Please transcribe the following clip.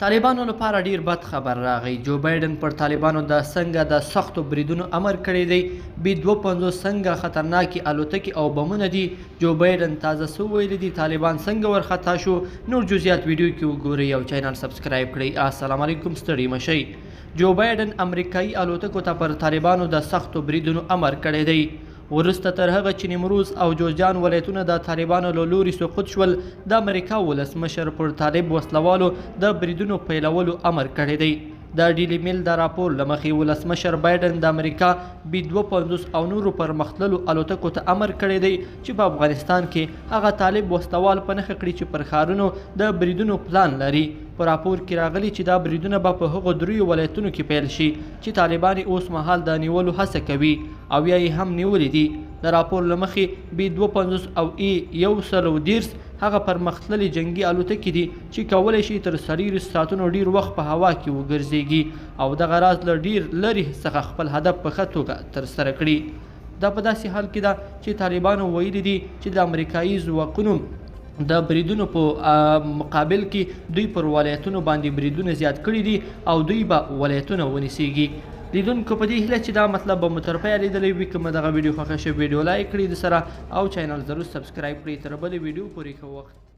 طالبانو لپاره ډیر بد خبر راغی. جو بایډن پر طالبانو د څنګه د سختو بریدونو امر کړی دی. بي 52 څنګه خطرناکې الوتکې او بمونه دي. جو بایډن تازه څه ویلي دي، طالبان څنګه ورخطا شو؟ نور جزئیات ویډیو کې وګورئ او چینل سبسکرایب کړئ. السلام علیکم، ستړي مشئ. جو بایډن امریکایي الوتکو ته پر طالبانو د سختو بریدونو امر کړی دی. وروسته تر هغه چې نیمروز او جوزجان ولایتونه د طالبانو له لوري سقوط شول، د امریکا ولسمشر پر طالب وسلوالو د بریدونو پیلولو امر کړی دی. د ډیلی میل د راپور له مخې، ولسمشر بایډن د امریکا بي 52 او نورو پرمختللو الوتکو ته امر کړی دی چې په افغانستان کې هغه طالب وسلوال په نښه کړي چې پر ښارونو د بریدونو پلان لري. په راپور کې راغلي چې دا بریدونه به په هغو دریو ولایتونو کې پیل شي چې طالبان یې اوس مهال د نیولو هڅه کوي او یا یې هم نیولي دي. د راپور له مخې، بي 52 او ای 130 هغه پرمختللې جنګي الوتکې دي چې کولی شي تر 24 ساعتونو ډیر وخت په هوا کې وګرځېږي او دغه راز له ډیر لرې څخه خپل هدف په ښه توګه ترسره کړي. دا په داسې حال کې ده چې طالبانو ویلي دي چې د امریکایي ځواکونو د بریدونو په مقابل کې دوی پر ولایتونو باندې بریدونه زیات کړي دي او دوی به ولایتونه ونیسیږي. لیدونکو، په دې هیله چې دا مطلب به مو تر پایه لیدلی وي. که مو دغه ویډیو خوښه شوه، ویډیو لایک کړئ د سره او چینل ضرور سبسکرایب کړئ. تر بلې ویډیو پورې ښه وخت.